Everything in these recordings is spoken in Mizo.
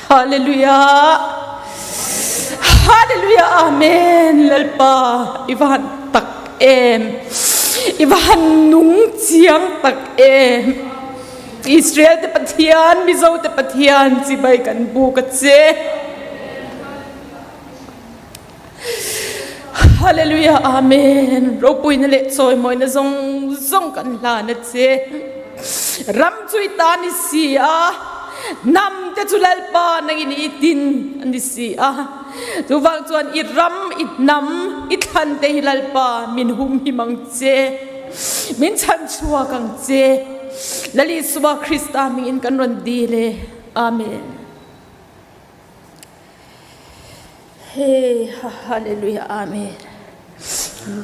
Hallelujah Hallelujah Amen Lalpa i va han tak em i va han nung chiang tak em Israel te Pathian Mizo te Pathian chibai kan buk a che Hallelujah Amen Ropuina leh chawimawina zawng zawng kan hlan a che. Ram chu i ta ni si a, hnam te chu Lalpa nangin i tin a ni si a. Chuvang chuan i ram, i hnam, i thlan te hi Lalpa min humhim ang che, min chhanchhuak ang che. Lal Isua Krista hmingin kan rawn dil e. Amen. Hei ha hallelujah amen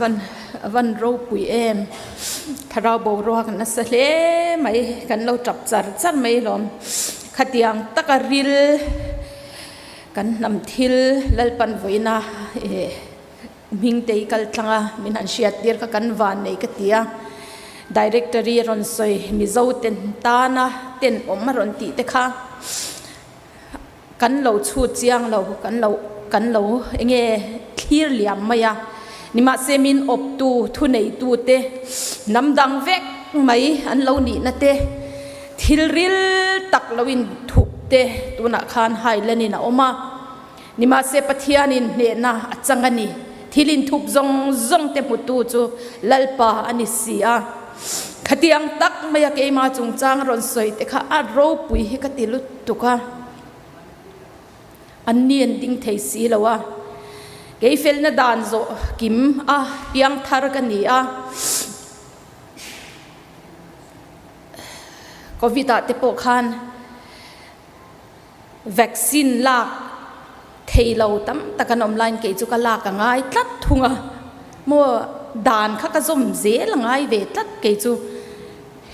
van van ropui em thlarau boruak nasa hle mai kan lo tap char char mai lawm khatiang taka ril kan hnam thil lalpan vawiina eh hming te hi kal tlang a min han hriat tir kha kan van nei ka ti a directory a rawn sawi mizo ten tana tenawm a rawn tih te kha. Kan lo chhut chiang lo, kan lo kan lo enge thlir liam mai a, nimahse min awptu, thuneitute hnam dang vek mai an lo nihna te, thil ril tak lo in thup te tunah khan Highland in a awm a, nimahse Pathianin hnehna a chang a ni, thil in thup zawng zawng te hmutu chu Lalpa a ni si a. Khatiang tak maia keima chungchang rawn sawi te kha a ropui hi ka ti lutuk a, an ni an ding thei si lo a, kei felna dan zawh kim a piang thar ka ni a, Covid ah te pawh khan vaccine lak thei lo tam tak an awm laiin kei chu ka lak a ngai tlat thung a, maw dan kha ka zawm zel a ngai ve tlat kei chu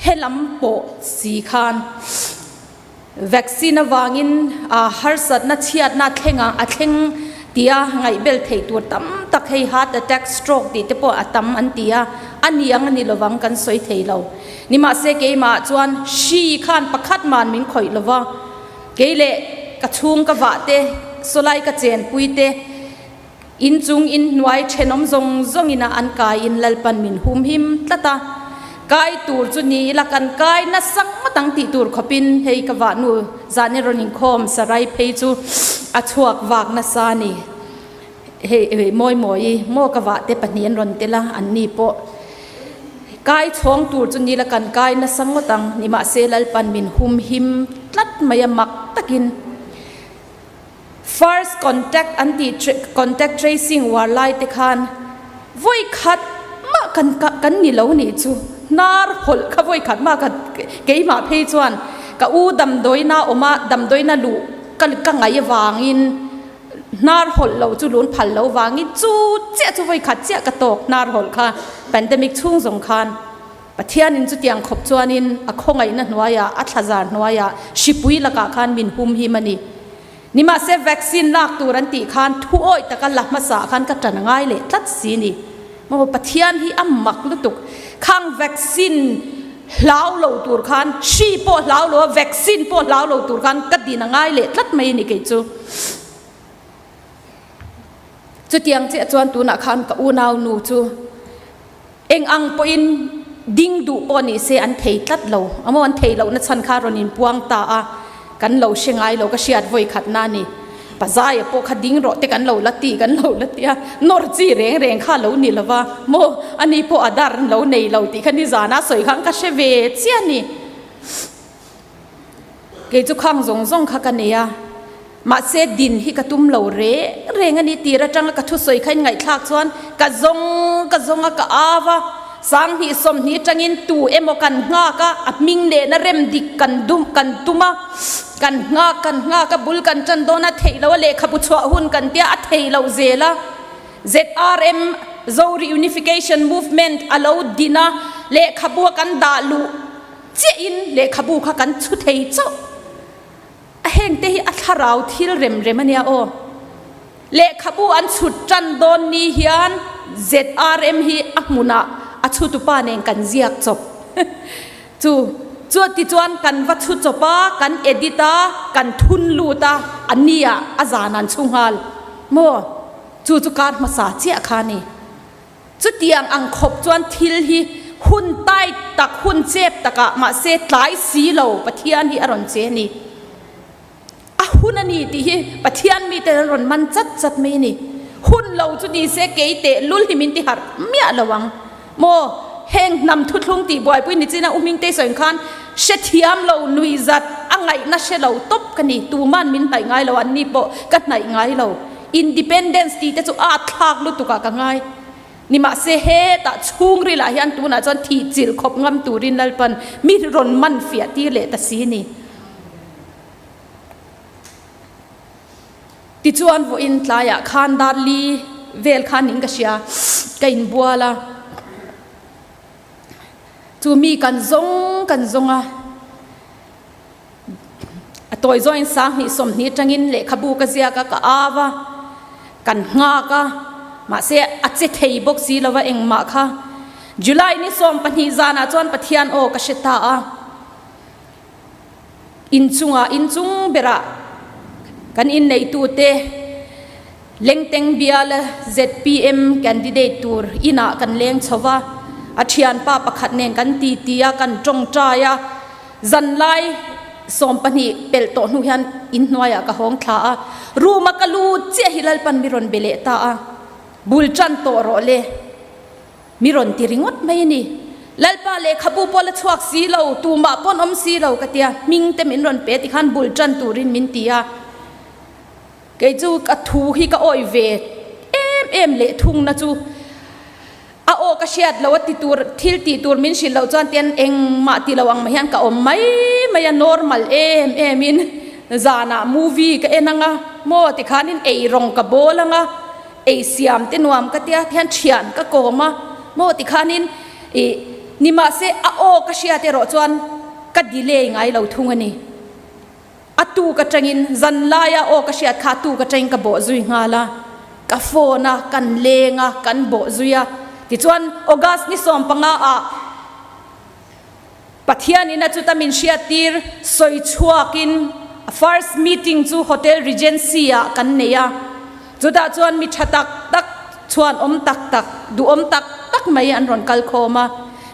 helam pawh si khan vaccine avangin ah harsatna chhiatna a thleng ang a thleng tia ngaihbel theih tur tam tak hei heart attack stroke tih te pawh a tam an ti a, a ni ang a ni lovang kan sawi thei lo. Nimahse keimah chuan hri khan pakhat man min khawih lo va, kei leh ka chhung ka vah te, sawlai ka chenpui te, inchung inhnuai thenawm zawng zawngin a an kaiin Lalpan min humhim tlat a, kai tur chu ni ila kan kai nasa ngawt ang tih tur khawpin hei ka vah nu zan rawn inkhawm sarai phei chu a chhuak vak nasa a ni. Hei mawi mawi maw ka vah te pahnih an rawn tel a, an ni pawh kai chhawng tur chu nila kan kai nasa ngawt ang, nimahse Lalpan min hum him tlat mai a mak takin first contact an tih contact tracing war lai te khan vawi khat mah kan kan ni lo nih chu hnar hawlh kha vawi khat mah ka keimah phei chuan ka u damdawina awm a damdawina luh ka ka ngaih avangin. Hnar hawlh lo chu lun phal lo vangin chu chiah chu vawi khat chiah ka tawk hnar hawlh kha pandemic chhung zawng khan Pathianin chutiang khawp chuanin a khawngaihna hnuaiah a thlazar hnuaiah hripui lakah khan min hum him a ni. Nimahse vaccine lak tur an tih khan thu awih taka la hmasa khan ka tan ngai leh tlat si ni. Maw Pathian hi a mak lutuk khang vaccine hlau lo tur khan hri pawh hlau lo a vaccine pawh hlau lo tur khan ka din a ngai leh tlat mai a ni kei chu. Chutiang chiah chuan tunah khan ka unau nu chu eng ang pawhin ding duh pawh ni se an thei tlat lo amaw an thei lohna chhan kha rawn inpuang ta a kan lo hre ngai lo ka hriat vawi khatna a ni. Pazaia pawh kha ding rawh te kan lo la ti kan lo la ti a, nawr chi reng reng kha lo ni lova maw ani pawh a dar lo nei lo tih kha nizana sawi khan ka hre ve chiah a ni. Kei chu khang zawng zawng kha ka nei a, mahse din hi ka tum lo reng reng a ni tir atanga ka thusawi kha in ngaihthlak chuan ka zawng ka zawng a ka au a, Sanghnih sawmhnih atangin tu emaw kan nghak a, a hming nena rem dik kan dum kan tum a, kan nghak kan nghak a, bul kan tan dawn a, theih loh a lehkhabu chhuah hun kan tia a theih loh zel a. ZRM, Zo Reunification Movement, a lo din a, lehkhabu a kan dah luh chiahin lehkhabu kha kan chhu thei chauh. A hengte hi a thlarau thil rem rem a nia aw. Lehkhabu an chhut tan dawn ni hian ZRM hi a hmunah a chhutupa nen kan ziak chawp. Chu. Chutichuan kan va chhu chawp a, kan edit a, kan thun lut a, a nia a zan an chhu nghal maw? Chu chu kar hmasa chiah kha a ni. Chutiang ang khawp chuan thil hi hun tight tak, hun chep takah mahse tlai si lo Pathian hi a rawn che a ni. A hun a ni tih hi Pathian mite an rawn man chat chat mai a ni. Hun lo chu ni se kei teh lul hi min ti harh miah lo ang maw? Heng hnam thuthlung tih buaipui ni chin a u Hmingtei sawi khan hrethiam lo nuihzat a ngaihna hre lo tawp ka ni. Tuman min hnaih ngai lo, anni pawh ka hnaih ngai lo. Independence tih te chu a thlak lutuk ah ka ngai. Nimahse hetah chhungril ah hian tunah chuan thih chilh khawp ngam turin Lalpan mi rawn man fiah tir leh ta si ni. Tichuan vawiin tlaiah khan Darli vel khan ning ka hria, ka inbual a. Chu mi kan zawng kan zawng a. A tawi zawngin 20 20 atangin lehkhabu ka ziak a, ka au a, kan nghak a, mahse a che thei bawk si lo va engmah kha. July ni 12 zanah chuan Pathian aw ka hre ta a, inchungah inchung berah kan inneitute Lengteng biala zpm candidate tur inah kan leng chho va, a thianpa pakhat nen kan titi a, kan tawngtai a, zanlai 12 pelh tawh hnu hian inhnuaiah ka hawng thla a, room a ka lut chiah hi Lalpan mi rawn be leh ta a, bul tan tawh rawh le. Mi rawn ti ringawt mai a ni. Lalpa lehkhabu pawh la chhuak si lo, tumah pawn awm si lo ka tia, hming te min rawn pe tikhan bul tan turin min ti a. Kei chu ka thu hi ka awih ve em em leh thungna chu a aw ka hriat lo a ti tur thil tih tur min hrilh loh chuan tian engmah ti lo ang mai hian ka awm mai mai a normal em em in zanah movie ka en anga maw tikhanin eirawng ka bawl anga ei siam te nuam ka tia tihian thian ka kawm a maw tikhanin ih nimahse a aw ka hriat erawh chuan ka delay ngai lo thung a ni. A tuk atangin zanlaia aw ka hriat kha a tuk atangin ka bawh zui nghal a, ka phone a, kan leng a, kan bawh zui a. Tichuan August ni 15 ah Pathianin a chuta min hriattir sawi chhuakin first meeting chu Hotel Regency ah kan nei a. Chutah chuan mi tha tak tak, chhuanawm tak tak, duhawm tak tak mai an rawn kal khawm a.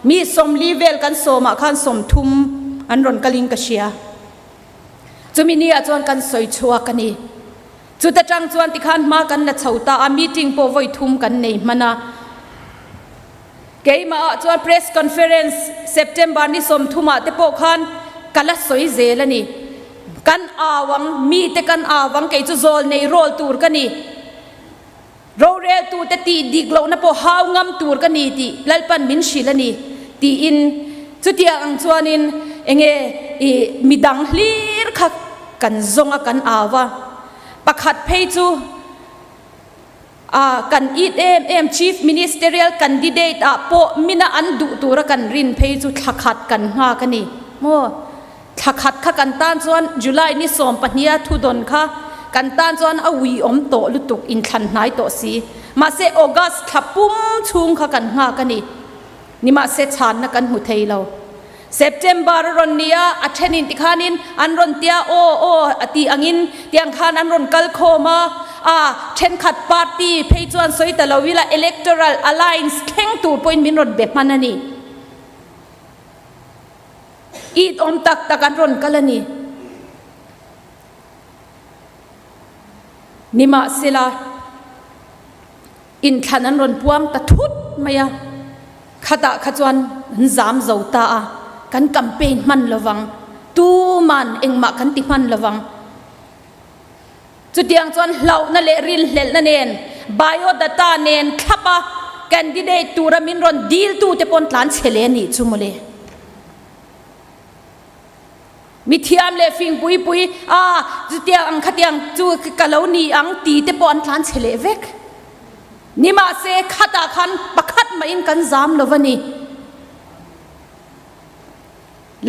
Mi 40 vel kan sawmah khan 30 an rawn kalin ka hria. Chumi ni ah chuan kan sawi chhuak a ni. Chuta tang chuan tikhan hma kan la chho ta a, meeting pawh vawi thum kan nei hman a. Keimah ah chuan press conference September ni 30 ah te pawh khan ka la sawi zel a ni. Kan au ang, mite kan au ang, kei chu zawl nei rawl tur ka ni. Roreltute tih dik lohna pawh hau ngam tur ka ni tih Lalpan min hrilh a ni tiin chutiang ang chuanin enge i midang hlir kha kan zawng a kan au a. Pakhat phei chu a kan it em em Chief Ministerial Candidate ah pawh mina an duh tura kan rin phei chu thla khat kan nghak a ni maw? Thla khat kha kan tan chuan July ni 12 a thudawn kha kan tan chuan a ui awm tawh lutuk inthlan hnai tawh si. Mahse August thla pum chhung kha kan nghak a ni. Nimahse chhanna kan hmu thei lo. September a rawn ni a, a thenin tikhanin an rawn tia aw aw a tih angin tiang khan an rawn kal khawm a, a thenkhat party phei chuan sawi ta lo ila Electoral Alliance thleng tur pawhin min rawn be hman a ni. It awm tak tak an rawn kal a ni. Nimahsela, inthlan an rawn puang ta thut mai a, khatah kha chuan an zam zo ta a, kan campaign hman lovang, tuman engmah kan ti hman lovang. Chutiang chuan hlauhna leh rinhlelhna nen biodata nen thlap a candidate tura min rawn dil tute pawn tlan chhe leh a nih chu mawle. Mithiam leh fing pui pui a chutiang ang khatiang chu ka lo ni ang ti te pawh an tlan chhe leh vek. Nimahse khatah khan pakhat mahin kan zam lo va ni.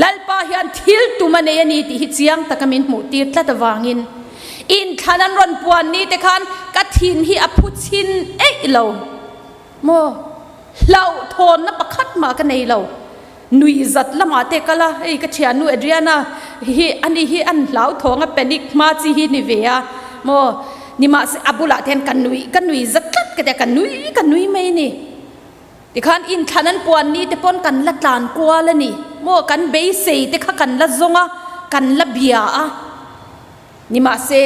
Lalpa hian thil tum a nei a ni tih hi chiang taka min hmuh tir tlat avangin inthlan an rawn puan ni te khan ka thin hi a phu chhin eih lo maw? Hlauhthawnna pakhat mah ka nei lo. Nui zat lamah te kal a, hei ka thiannu Adriana hi ani hi an hlauthawng a panic hma chi hi ni ve a maw nimahse a bulah te hian ka nui ka nui zat tlat ka tia ka nui ka nui mai a ni. Tikhan inthlan an puan ni te pawn kan la tlan kual a ni maw kan beisei te kha kan la zawng a kan la bia a. Nimahse,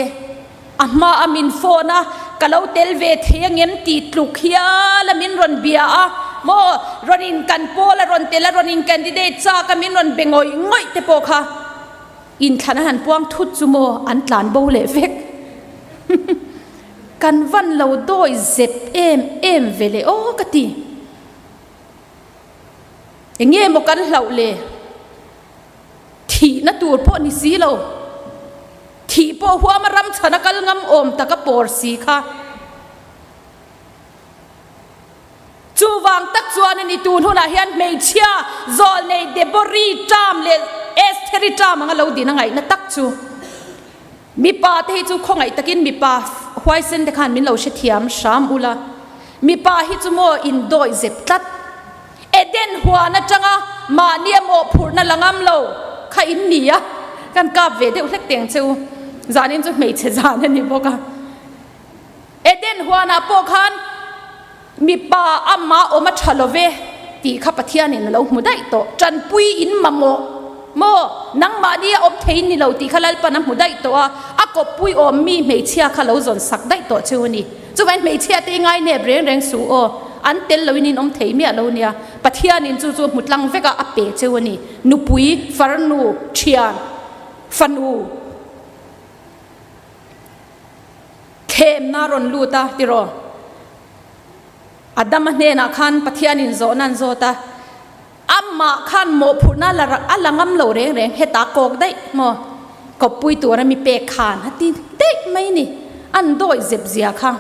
a hmaa min phone a, ka lo tel ve thei angem tih tluk hial a min rawn bia a, maw rawn in kan pawl a rawn tel a, rawn in candidate chak a min rawn be ngawih ngawih te pawh kha inthlan a han puang thut chu maw an tlan bo leh vek. Kan van lo dawi zep em em ve le aw ka ti. Enge maw kan hlauh le? Thihna tur pawh ni si lo. Thih pawh huama ram chhana kal ngam awm taka pawr si kha. Chuvang tak chuan a ni tun hunah hian hmeichhia zawlnei Debori term leh Estheri term anga lo din a ngaihna tak chu. Mipa te hi chu khawngaih takin mipa huaisen te khan min lo hrethiam hram ula. Mipa hi chu maw indawih zep tlat. Eden huan atanga mahni a mawhphurhna la ngam lo kha in ni a, kan kap ve deuh hlek teng che u. Zanin chu hmeichhe zan a ni bawk a. Eden huanah pawh khan mipa amah awm a tha lo ve tih kha Pathianin a lo hmu daih tawh. Tanpui in mamawh maw? Nangmahni a awm thei in ni lo tih kha Lalpan a hmu daih tawh a, a kawppui awm mi hmeichhia kha lo zawn sak daih tawh cheu a ni. Chuvangin hmeichhia te i ngai nep reng reng suh aw, an tel loin in awm thei miah lo nia. Pathianin chu chu hmu tlang vek a, a pe cheu a ni. Nupui, farnu, thian, fanu thlemna rawn lut a tiraw? Adama hnenah khan Pathianin zawhna an zawt a. Amah khan mawhphurhna la a la ngam lo reng reng, hetah kawk daih maw kawppui tura mi pek khan a ti daih mai ni, an dawi zep zia kha.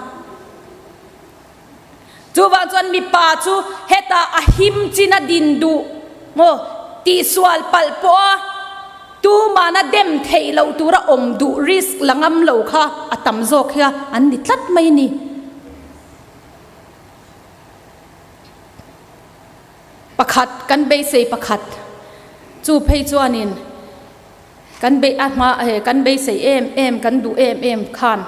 Chuvang chuan mipa chu hetah a him chin a din duh maw tihsual palh pawh a tumana dem theih loh tura awm duh risk la ngam lo kha a tam zawk hi a an ni tlat mai ni. Pakhat kan beisei pakhat chu phei chuanin kan bei a hma he kan beisei em em kan duh em em khan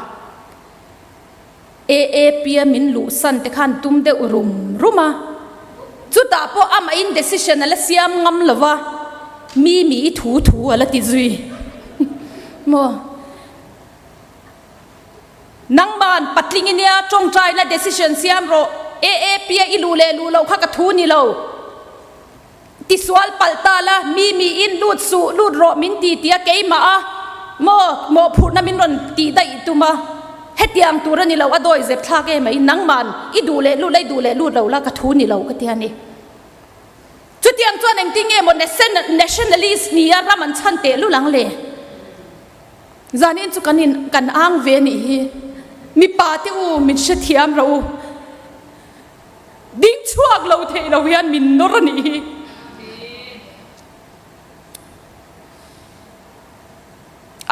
AAP a min luhsan te khan tum deuh rum rum a, chutah pawh amahin decision a la siam ngam lo va, mi mi i thu thu a la ti zui maw. Nangman patling i nia tawngtaina decision siam rawh, AAP a i luh leh luh loh kha ka thu ni lo. Tisual palh ta la, mi miin lut suh, lut rawh min ti tia keimah a maw mawhphurhna min rawn tih daih tum a, hetiang tur a ni lo, a dawi zep thlak em mai, nangman i duh leh lut la, i duh leh lut lo la ka thu ni lo ka ti a ni. Chutiang chuan engtin nge maw nationalist nia ram an chhan teh lul ang le? Zanin chu kan in kan ang ve nih hi. Mipa te u min hrethiam rawh u. Ding chhuak lo theih lo hian min nawr a nih hi.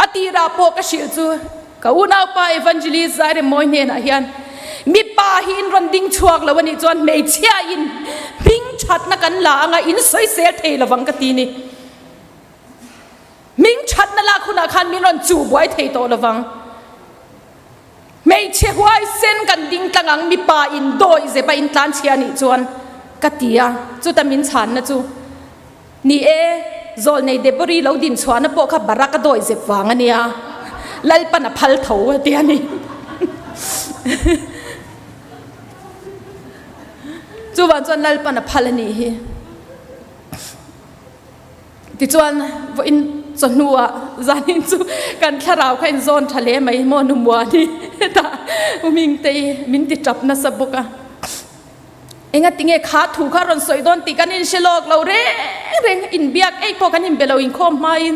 A tirah pawh ka hrilh chu ka unaupa Evangelist Zairemmawi hnenah hian mipa hi in rawn ding chhuak lo a nih chuan hmeichhia in hming thatna kan la anga in sawisel thei lovang ka ti ni. Hming thatna lak hunah khan min rawn chuh buai thei tawh lovang. Hmeichhe huaisen kan ding tlang ang mipa in dawi zep a in tlan chhia nih chuan ka ti a, chuta min chhanna chu ni e, Zawlnei Debori lo din chhuahna pawh kha Barak a dawi zep vang a nia, Lalpan a phal tho a ti a ni. Chuvang chuan Lalpan a phal a nih hi. Tichuan vawiin chawhnuah zanin chu kan thlarau kha inzawn tha hle mai maw nu Muani hetah U Mingtei min ti tap nasa bawk a. Enga tinge kha thu kha rawn sawi dawn tih kan inhre lawk lo reng reng, inbiak eih pawh kan inbe lo inkhawm hmain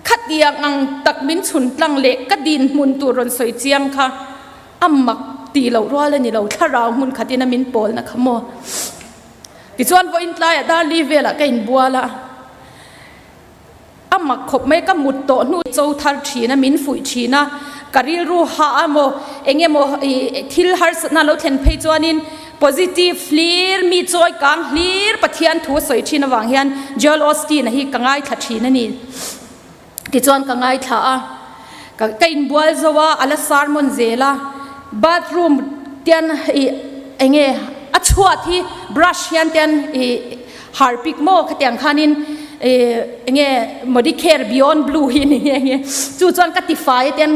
khatiang ang tak min chhun tlang leh ka dinhmun tur rawn sawi chiang kha a mak tih loh rual a ni lo, thlarau hmun khatin a min pawlna kha maw. Tichuan vawiin tlaiah Darli velah ka inbual a, a mak khawp mai, ka mut tawh hnu cho thar thin a, min fuih thin a, ka rilru hah a maw eng emaw ih thil harsatna lo thlen phei chuanin Positive hlir, mi chawi kang hlir Pathian thu a sawi thin avang hian Joel Osteen-a hi ka ngaithla thin a ni. Tichuan ka ngaithla a, ka ka inbual zo a, a la sermon zel a, bathroom tian ih eng nge a chhuat hi brush hian tian ih harpic maw khatiang khanin ih eng nge modicare beyond blue hi ni nghe nghe chu chuan ka tifai a tian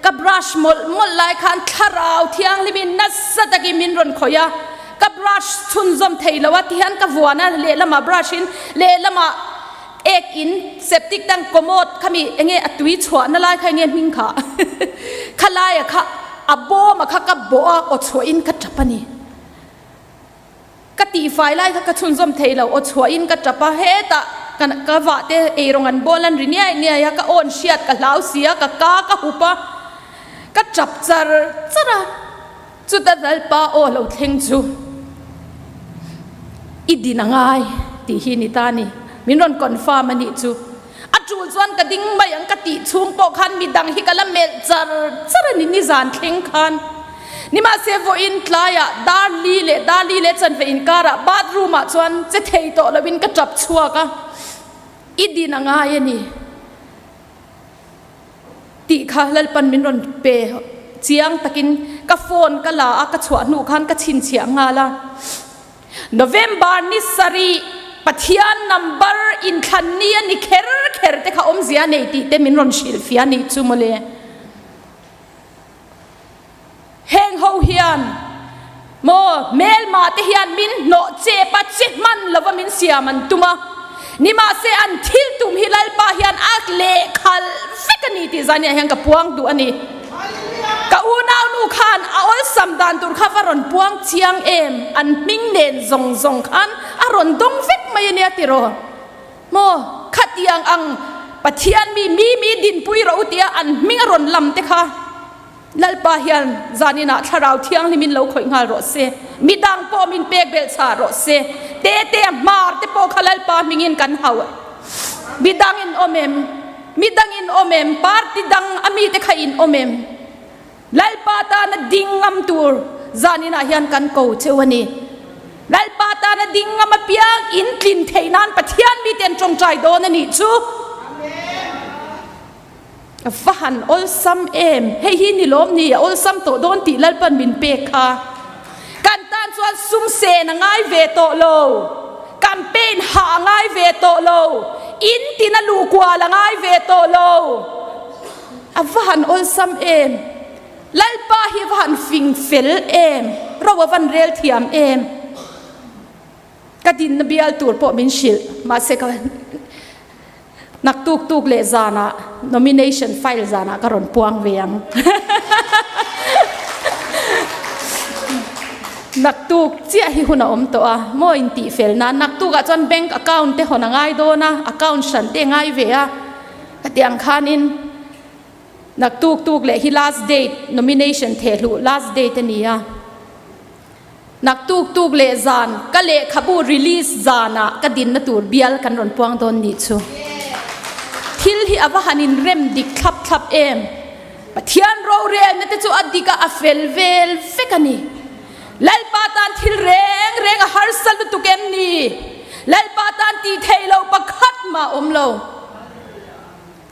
ka brush mawlh mawlh lai khan thlarau thianghlimin nasa takin min rawn khawih a, ka brush chhunzawm thei lo a tihian ka vuan a lehlamah brush in lehlamah Ek in septic tank commode khami enge a tui chhuah na lai kha enge hming kha kha lai a kha a bawm a kha ka bawh a aw chhuah in ka tap a ni ka tih fai lai kha ka chhunzawm thei lo aw chhuah in ka tap a hetah ka ka vah te eirawng an bawl an ri niai niai a ka awn hriat ka hlau si a ka ka ka hup a ka tap char char a. Chuta Lalpa aw lo thleng chu i din a ngai tih hi ni ta ni. Min rawn confirm a nih chu. A tul chuan ka ding mai ang ka tih chhung pawh khan midang hi ka la melh char char a ni nizan thleng khan. Nimahse vawiin tlaiah dar li leh dar li leh chanve inkarah bathroom ah chuan che thei tawh loin ka tap chhuak a, i din a ngai a ni. Tih kha Lalpan min rawn pe chiang takin ka phone ka la a, ka chhuah hnu khan ka chhinchhiah nghal a. November ni sarih Pathian number inthlan ni a ni kher kher te kha awmzia nei tih te min rawn hrilhfiah a nih chu mawle. Heng ho hian maw hmelma te hian min hnawh chep a, che hman lova min siam an tum a, nimahse an thil tum hi Lalpa hian a lehkhalh vek a ni tih zaniah hian ka puang duh a ni. Ka unaunu khan a awlsam dan tur kha va rawn puang chiang em, an hming nen zawng zawng khan a rawn dawng vek mai a nia tiraw? Maw khatiang ang Pathian mi mi mi dinpui rawh u tia an hming a rawn lam te kha Lalpa hian zaninah Thlarau Thianghlimin lo khawih nghal rawh se, midang pawh min pek belh chhah rawh se, Tete hmar te pawh kha Lalpa hmingin kan hau e. Midang in awm em? Midang in awm em? Party dang a mite kha in awm em? Lalpa tana ding ngam tur zaninah hian kan ko cheu a ni. Lalpa tana ding ngam apiang in tlin theih nan Pathian mite an tawngtai dawn a nih chu. A va han awlsam em? Hei hi ni lawm ni, a awlsam tawh dawn tih Lalpan min pek kha. Kan tan chuan sum sen a ngai ve tawh lo, campaign hah a ngai ve tawh lo, in tina luh kual a ngai ve tawh lo. A va han awlsam em? Lalpa hi a va han fing fel em? Ro a van rel thiam em? Ka dinna bial tur pawh min hrilh, mahse ka Naktuk tuk leh zanah nomination file zanah ka rawn puang ve ang. Naktuk chiah hi hun a awm tawh a, maw intih fel nan naktukah chuan bank account te hawn a ngai dawn a, account hran te a ngai ve a, hetiang khanin naktuk tuk leh hi last date nomination thehluh last date a ni a. Naktuk tuk leh zan ka lehkhabu release zanah ka dinna tur bial kan rawn puang dawn nih chu. Thil hi a va han inrem dik thlap thlap em. Pathian rorelna te chu a dik a, a fel vel vek a ni. Lalpa tan thil reng reng a harsa lutuk em ni? Lalpa tan tih theih loh pakhat mah awm lo.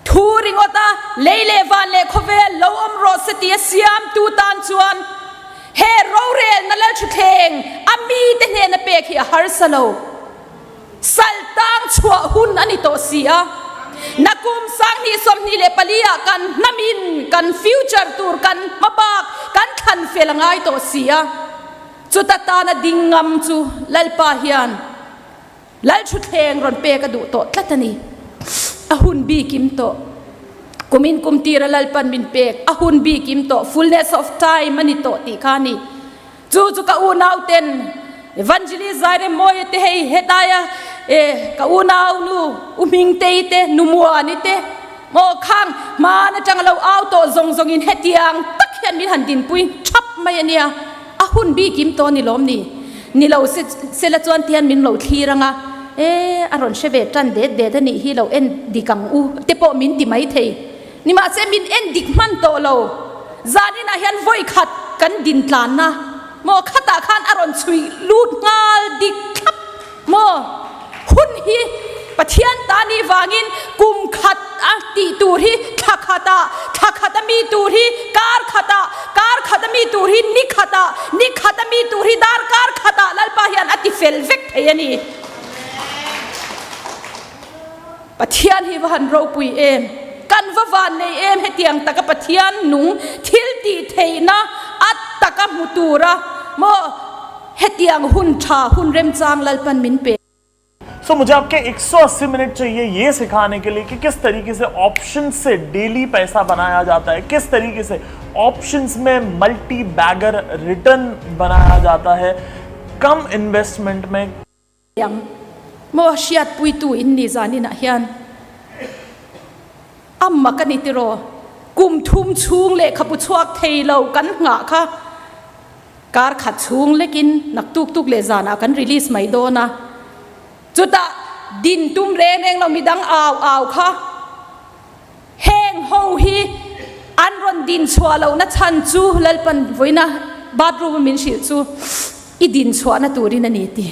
Thu ringawt a, lei leh van leh khawvel lo awm rawh se tia siamtu tan chuan he rorelna lalthuthleng a mite hnena pek hi a harsa lo. Sal tang chhuah hun a ni tawh si a, nakum 2024 ah kan hnamin kan future tur kan hmabak kan thlan fel a ngai tawh si a, chuta tana ding ngam chu Lalpa hian Lalthuthleng rawn pek a duh tawh tlat a ni. A hun bikim tawh. Kumin kum tira Lalpan min pek a hun bikim tawh, fullness of time a ni tawh tih kha a ni. Chu chu ka unau ten Evangelist Zairemmawia te hei hetaia e ka unau nu U Hmingtei te Nu Muani te maw khang hman atanga lo au tawh zawng zawngin hetiang tak hian min han dinpui thap mai a nia. A hun bikim tawh ni lawm ni? Ni lo se sela chuan tihian min lo thlir ang a, e a rawn hre ve tan det det a nih hi lo en dik ang u te pawh min ti mai thei. Nimahse min en dik hman tawh lo. Zaninah hian vawi khat kan din tlanna. Maw khatah khan a rawn chhui lut nghal dik thlap maw? Hun hi Pathian ta nih vangin kum khat a tih tur hi thla khatah, thla khat a mi tur hi kar khatah, kar khat a mi tur hi ni khatah, ni khat a mi tur hi darkar khatah Lalpa hian a ti fel vek thei a ni. Pathian hi va han ropui em! Kan va van nei em hetiang taka Pathian nung thil tih theihna a taka hmu tura maw hetiang hun tha hun remchang Lalpan min pe. So mujhe aapke 180 minute chahiye ye sikhane ke liye ki kis tarike se options se daily paisa banaya jata hai, kis tarike se options mein multi bagger return banaya jata hai kam investment mein. Ang maw hriatpuitu in ni zaninah hian amma ka ni tiraw kum thum chhung lehkhabu chhuak thei lo kan nghah kha kar khat chhung lekin naktuk tuk leh zanah kan release mai dawn a, chutah din tum reng reng lo midang au au kha heng ho hi an rawn din chhuah lohna chhan chu Lalpan vawiina bathroom a min hrilh chu i din chhuahna turin a ni ti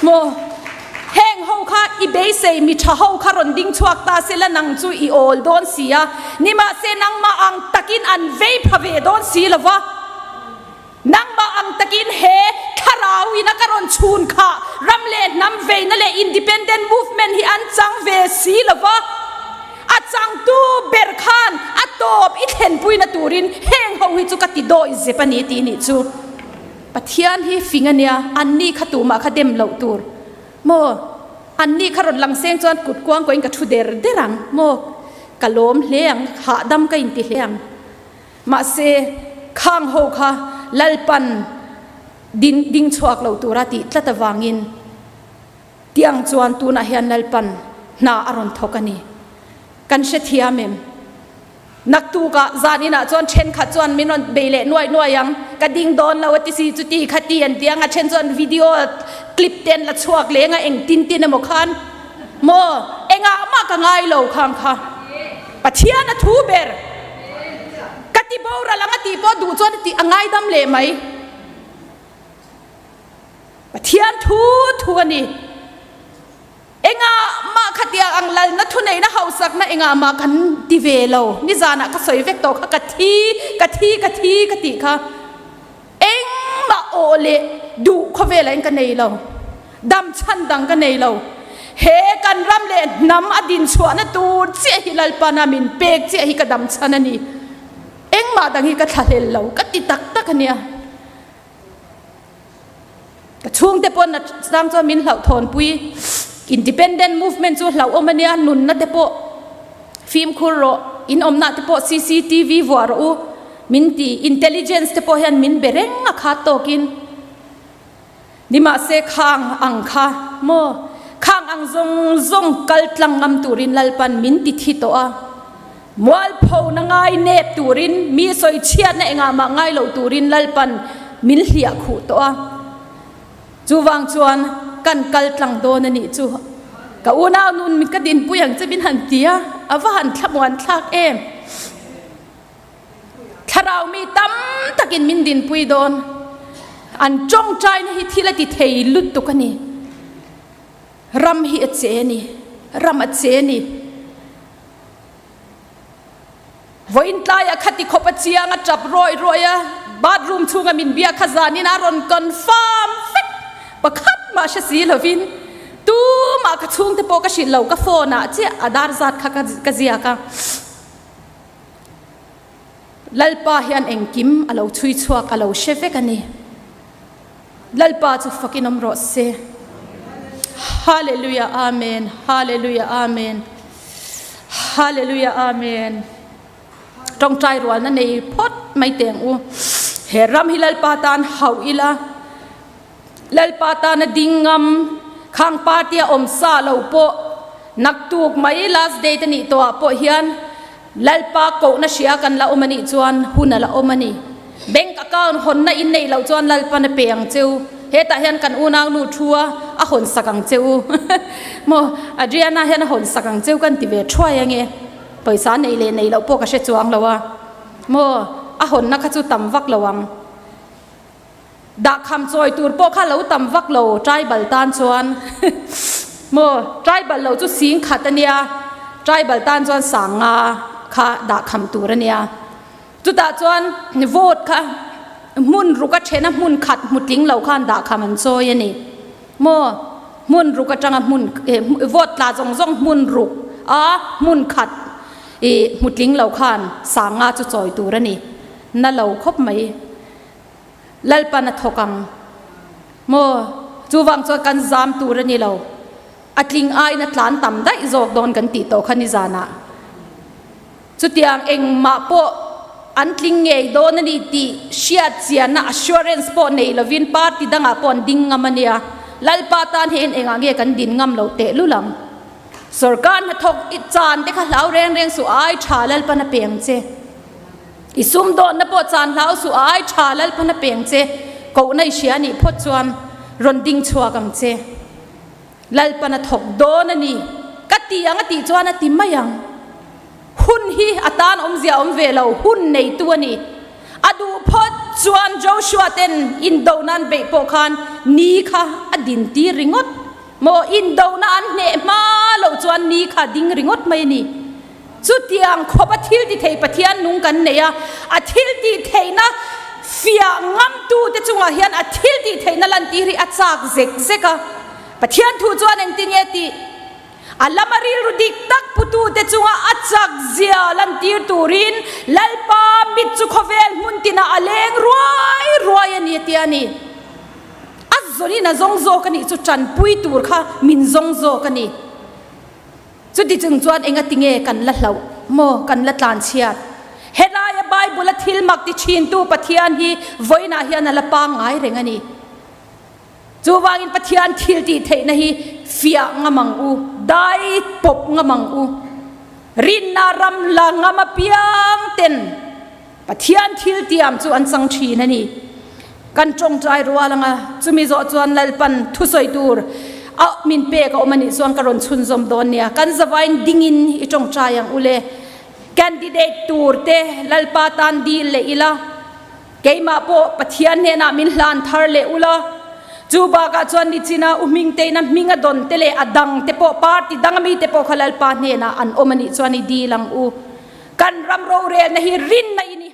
maw heng ho kha i beisei mi tha ho kha rawn ding chhuak ta se la nang chu i awl dawn si a nimahse nangmah ang takin an vei pha ve dawn si lova. Nangmah ang takin he thlarau in a ka rawn chhun kha ram leh hnam veina leh independent movement hi an chang ve si lo va, a changtu ber khan a tawp i thlenpuina turin heng ho hi chu ka ti dawi zep a ni tih nih chu Pathian hi fing a nia, anni kha tumah kha dem loh tur maw? Anni kha rawn lang seng chuan kut kuang kuahin ka thu der der ang maw? Ka lawm hle ang, hahdam ka inti hle ang. Mahse, khang ho kha Lalpan din ding chhuak lo tura tih tlat avangin tiang chuan tunah hian Lalpan hna a rawn thawk a ni. Kan hrethiam em? Naktukah zaninah chuan thenkhat chuan min rawn bei leh nuai nuai ang, ka ding dawn lo a ti si chuti kha ti an ti ang a, then chuan video clip te an la chhuak leng a engtin tin emaw khan maw engah mah ka ngai lo khang kha Pathian a thu ber. Ka ti boral ang a tih pawh duh chuan a tih a ngaidam leh mai. Pathian thu thu a ni. Engah mah khatiang ang lalna thuneihna hausakna engah mah kan ti ve lo. Nizanah ka sawi vek tawh kha ka thi, ka thi, ka thi ka tih kha. Engmah aw leh duh khawvelah in ka nei lo. Dam chhan dang ka nei lo. He kan ram leh hnam a din chhuahna tur chiah hi Lalpana min pek chiah hi ka dam chhan a ni. Engmah dang hi ka thlahlel lo ka ti tak tak a nia. Ka chhungte pawh na chang chuan min hlauhthawnpui. Independent movement chu hlauhawm a nia, nunna te pawh fimkhur rawh, in awmna te pawh CCTV vuah rawh u min ti. Intelligence te pawh hian min be reng a khat tawkin. Nimahse khang ang kha maw, khang ang zawng zawng kal tlang ngam turin Lalpan min ti thi tawh a. Mualpho na ngai nep turin, mi sawi chhiatna engah mah ngai lo turin Lalpan min hliah khuh tawh a. Chuvang chuan kan kal tlang dawn a nih chu. Ka unau nun ka dinpui ang che min han ti a, a va han thlamuan thlak em. Thlarau mi tam takin min dinpui dawn. An tawngtaina hi thil a ti thei lutuk a ni. Ram hi a che a ni. Ram a che a ni. Vawiin tlaiah kha ti khawp a chiang a tap rawih rawih a, bathroom chhunga min biak kha zanin a rawn confirm vek. Pakhat mah hre si lovin tumah ka chhungte pawh ka hrilh lo, ka phone ah chiah a dar zat kha ka ziak a. Lalpa hian engkim a lo chhui chhuak a lo hre vek a ni. Lalpa chu fakin awm rawh se. Hallelujah Amen Hallelujah Amen Hallelujah Amen Tawngtai rualna nei phawt mai teng u. He ram hi Lalpa tan hauh ila. Lalpa tana ding ngam khang party a awm sa lo pawh naktuk mai last date a nih tawh ah pawh hian Lalpa kohna hria kan la awm a nih chuan hun a la awm a ni. Bank account hawnna in neih loh chuan Lalpan a pe ang che u. Hetah hian kan unaunu thu a a hawn sak ang che u. Maw Adriana hian a hawn sak ang che u kan ti ve thuai ange. Pawisa neih leh neih loh pawh ka hre chuang lo a. Maw a hawnna kha chu tam vak lo ang. Dahkham chawi tur pawh kha lo tam vak lo tribal tan chuan maw tribal lo chu sing khat a nia tribal tan chuan sanga kha dahkham tur a nia chutah chuan vote kha hmun ruk a then a hmun khat hmu tling lo khan dahkham an chawi a ni maw hmun ruk atanga hmun vote tla zawng zawng hmun ruk a hmun khat ih hmu tling lo khan sanga chu chawi tur a ni na lo khawp mai. Lalpan a thawk ang maw? Chuvang chuan kan zam tur a ni lo. A tling aiin a tlan tam daih zawk dawn kan tih tawh kha nizanah. Chutiang engmah pawh an tling ngei dawn a ni tih hriat chianna assurance pawh nei lovin party dangah pawh an ding ngam a nia. Lalpa tan hian engah nge kan din ngam loh tehlul ang? Sorkar hnathawk i chan te kha hlau reng reng suh ai tha Lalpan a peng che. I sumdawnna pawh chan hlau suh ai tha Lalpan a peng che kohna i hria nih phawt chuan rawn ding chhuak ang che. Lalpan a thawk dawn a ni ka ti ang a tih chuan a ti mai ang. Hun hi a tan awmzia awm ve lo, hun neitu a ni. A duh phawt chuan Joshua ten indona an beih pawh khan ni kha a din tir ringawt maw? Indona an hneh hma loh chuan ni kha a ding ringawt mai a ni. Chutiang khawp a thil ti thei Pathian nung kan nei a, a thil tih theihna fiah ngamtute chungah hian a thil tih theihna lantir hi a chak zek zek a. Pathian thu chuan engtin nge tih? A lama rilru dik tak putute chunga a chak zia lantir turin Lalpa mit chu khawvel hmun tinah a leng ruai ruai a ni a ti a ni. A zawnin a zawng zawk a nih chu tanpui tur kha min zawng zawk a ni. Chuti chung chuan engati nge kan la hlauh maw kan la tlanchhiat? Helaia Bible-a thil mak ti thintu Pathian hi vawiinah hian a la pangngai reng a ni. Chuvangin Pathian thil tih theihna hi fiah ngam ang u, dai pawp ngam ang u. Rinna ram la ngam apiang ten Pathian thil tiam chu an chang thin a ni. Kan tawngtai rual anga chumi zawh chuan Lalpan thusawi tur a min pek a awm a nih chuan ka rawn chhunzawm dawn nia. Kan zavain dingin i tawngtai ang u le. Candidate tur te Lalpa tan dil leh ila. Keimah pawh Pathian hnenah min hlan thar leh ula, chu bakah chuan nichina u Hmingteina hming a dawn te leh a dang te pawh party dang ami te pawh kha Lalpa hnenah an awm a nih chuan i dil ang u. Kan ram rorelna hi rinna i ni.